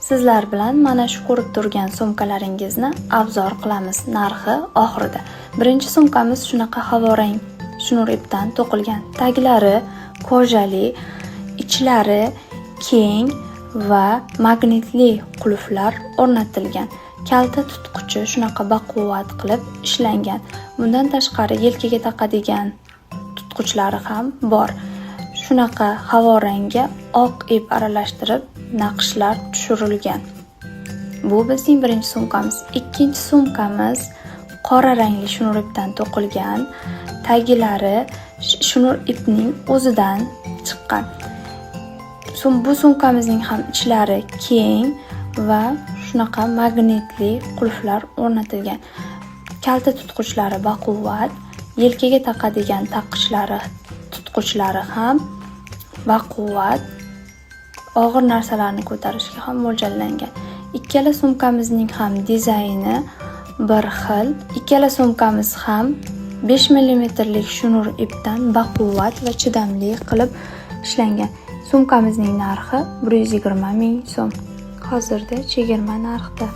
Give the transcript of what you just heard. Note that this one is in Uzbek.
Sizlar bilan mana shu ko'rib turgan sumkalaringizni обзор qilamiz. Narxi oxirida. Birinchi sumkamiz shunaqa havorang shnur ipdan to'qilgan. Taglari кожа li, ichlari keng va magnitli qulflar o'rnatilgan. Kalta tutqichi shunaqa baquvvat qilib ishlangan. Bundan tashqari yelkaga taqadigan tutqichlari ham bor. Shunaqa havorangga oq ip aralashtirib naqshlar tushirilgan. Bu bizning birinchi sumkamiz. Ikkinchi sumkamiz qora rangli shnur ipdan to'qilgan. Tagilari shnur ipning o'zidan chiqqan. Bu sumkamizning ham ichlari keng va shunaqa magnitli qulflar o'rnatilgan. Kalta tutqichlari baquvvat, yelkaga taqadigan taqichlari, tutqichlari ham baquvvat, og'ir narsalarni ko'tarishga ham mo'ljallangan. Ikkala sumkamizning ham dizayni bir xil. Ikkala sumkamiz ham 5 millimetrlik shnur ipdan baquvvat va chidamli qilib ishlangan. Sumkamizning narxi 120 ming so'm. Hozirda chegirma narxda.